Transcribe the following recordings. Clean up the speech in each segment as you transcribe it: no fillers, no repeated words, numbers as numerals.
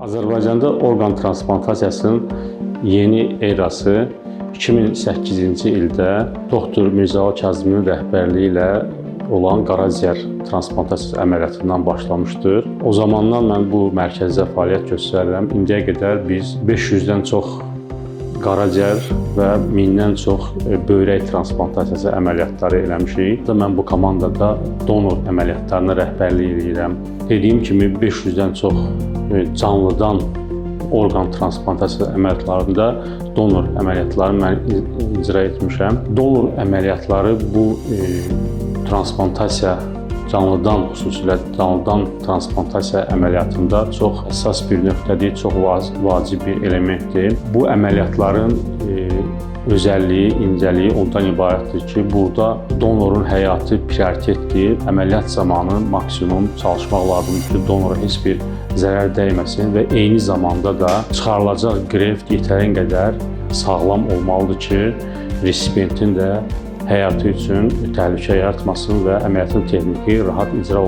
Azərbaycanda orqan transplantasiyasının yeni erası 2008-ci ildə doktor Mirzəli Kazımın rəhbərliyi ilə olan qaraciyər transplantasiyası əməliyyatından başlamışdır. O zamandan mən bu mərkəzdə fəaliyyət göstərirəm. İndiyə qədər biz 500-dən çox qaraciyər və 1000-dən çox böyrək transplantasiyası əməliyyatları eləmişik. Mən bu komandada donor əməliyyatlarına rəhbərlik eləyirəm. Dediyim kimi 500-dən çox canlıdan orqan transplantasiyası əməliyyatlarında donor əməliyyatlarını mən icra etmişəm. Donor əməliyyatları bu transplantasiya canlıdan, xüsusilə canlıdan transplantasiya əməliyyatında çox həssas bir nöqtədir, çox vacib bir elementdir. Bu əməliyyatların özəlliyi, incəliyi ondan ibarətdir ki, burada donorun həyatı prioritetdir. Əməliyyat zamanı maksimum çalışmaq lazımdır ki, donora heç bir zərər dəyməsin və eyni zamanda da çıxarılacaq qreft yetərin qədər sağlam olmalıdır ki, resipientin də həyatı üçün təhlükə yaratmasın və əməliyyatın texniki rahat icra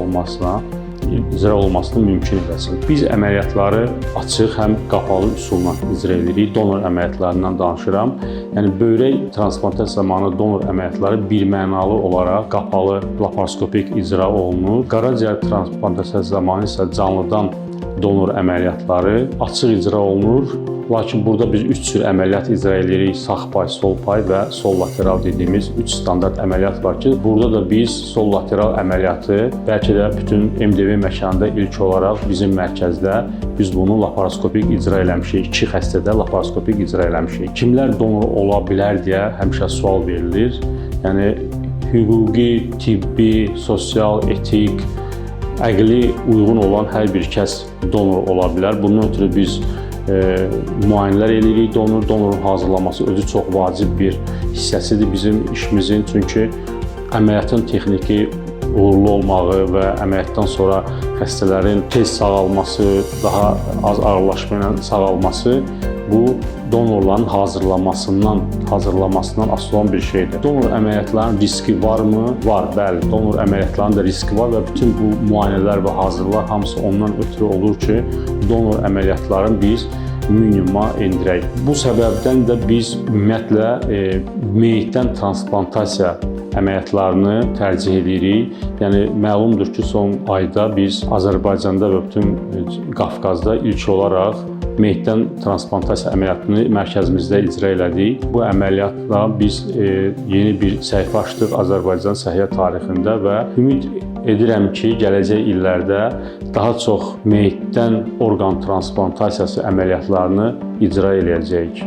olmasını mümkün eləsin. Biz əməliyyatları açıq, həm qapalı üsulla icra edirik. Donor əməliyyatlarından danışıram. Yəni böyrək transplantasiya zamanı donor əməliyyatları birmənalı olaraq qapalı laparoskopik icra olunur. Qaraciyər transplantasiyası zamanı isə canlıdan donor əməliyyatları açıq icra olunur. Lakin burada biz 3 cür əməliyyat icra edirik. Sağ pay, sol pay və sol lateral dediyimiz 3 standart əməliyyat var ki, burada da biz sol lateral əməliyyatı bəlkə də bütün MDV məkanında ilk olaraq bizim mərkəzdə biz bunu laparoskopik icra eləmişik. 2 xəstədə laparoskopik icra eləmişik. Kimlər donor ola bilər deyə həmişə sual verilir. Yəni hüquqi, tibbi, sosial, etik, əqli uyğun olan hər bir kəs donor ola bilər. Bundan ötürü biz müayinələr eləyirik. Donorun hazırlanması özü çox vacib bir hissəsidir bizim işimizin. Çünki əməliyyatın texniki uğurlu olmağı və əməliyyatdan sonra xəstələrin tez sağalması, daha az ağırlaşma ilə sağalması bu donorların hazırlanmasından asılı olan bir şeydir. Donor əməliyyatlarının riski varmı? Var, bəli. Donor əməliyyatlarının da riski var və bütün bu müayinələr və hazırlıqlar hamısı ondan ötürü olur ki, donor əməliyyatlarını biz minimuma endirək. Bu səbəbdən də biz ümumiyyətlə meyitdən transplantasiya əməliyyatlarını tərcih edirik. Yəni məlumdur ki, son ayda biz Azərbaycanda və bütün Qafqazda ilk olaraq meyitdən transplantasiya əməliyyatını mərkəzimizdə icra elədik. Bu əməliyyatla biz yeni bir səhifə açdıq Azərbaycan səhiyyə tarixində və ümid edirəm ki, gələcək illərdə daha çox meyitdən orqan transplantasiyası əməliyyatlarını icra eləyəcəyik.